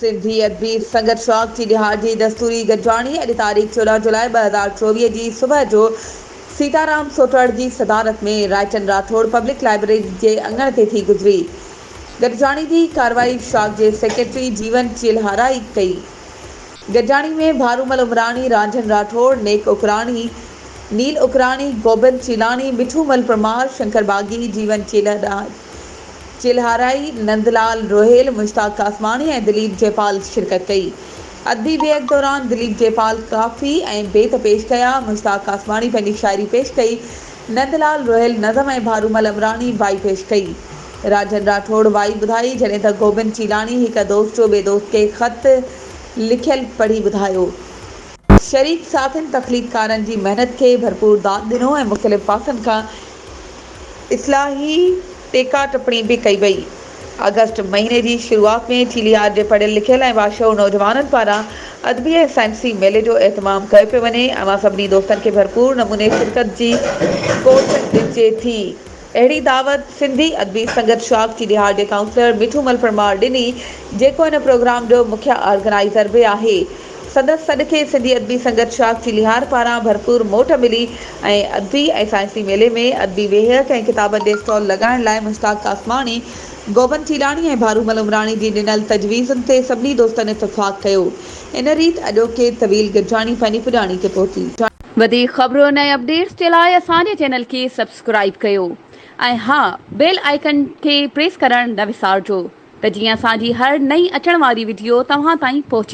سنڌي ادبي سنگت شاخ جي ڏهاڙ جي دستوري گڏجاڻي اڄ تاريخ 14 جولاء 2024 جي صبح جو سيتارام سوٽهڙ جي صدارت ۾ رائچند راٺوڙ پبلڪ لائبريري جي اڱڻ تي ٿي گذري. گڏجاڻي جي ڪارروائي شاخ جي سيڪريٽري جيون چيلهارائي ڪئي. گڏجاڻي ۾ ڀارومل عمراڻي، رانجهن راٺوڙ، نيڪ اڪراڻي، نيل اڪراڻي، گوبند چيلاڻي، مٺو مل پرمار، شنڪر باغي، جيون چيلهارائي، چيلهارائي، نند لال روهيل، مشتاق قاسماڻي ۽ دليپ جيپال شرڪت ڪئي. ادبي ويهڪ دوران دليپ جيپال ڪافي ۽ بيت پيش ڪيا، مشتاق قاسماڻي پنهنجي شاعري پيش ڪئي، نند لال روهيل نظم ۽ ڀارومل امراڻي وائي پيش ڪئي. راجن راٺوڙ وائي ٻڌائي، جڏهن ته گوبند چيلاڻي هڪ دوست جو ٻئي دوست کي خط لکيل پڙهي ٻڌايو. شريڪ ساٿين تخليقڪارن جي محنت کي ڀرپور داد ڏنو ۽ مختلف پاسن کان اصلاحي ٽيڪا ٽپڻي به ڪئي وئي. آگسٽ مهيني جي شروعات ۾ چيليهار جي پڙهيل لکيل ۽ باشعور نوجوانن پاران ادبي ۽ سائنسي ميلي جو اهتمام ڪيو پيو وڃي. اوهان سڀني دوستن کي ڀرپور نموني شرڪت جي ڪوٺ ڏجي ٿي. اهڙي دعوت سنڌي ادبي سنگت شاخ چيليهار جي ڪائونسلر مٺو مل پرمار ڏني، جيڪو ان پروگرام جو مکيه آرگنائيزر به آهي. سندس سڏ کي سنڌي ادبي سنگت شاخ چيليهار پاران ڀرپور موٽ ملي ۽ ادبي ۽ سائنسي ميلي ۾ ادبي ويهڪ ۽ ڪتابن جي اسٽال لڳائڻ لاء مشتاق قاسماڻي، گوبند چيلاڻي ۽ ڀارومل عمراڻي جي ڏنل تجويزن تي سڀني دوستن اتفاق ڪيو. ان ريت اڄوڪي طويل گڏجاڻي پنهنجي پڄاڻي تي پهتي. وڌيڪ خبرن ۽ اپڊيٽس جي لاء اسان جي چينل کي سبسڪرائيب ڪيو ۽ ها بيل آئيڪن کي پريس ڪرڻ نه وسارجو. ته جيئن اسان جي هر نئين اچڻ واري وڊيو توهان تائين پهچي.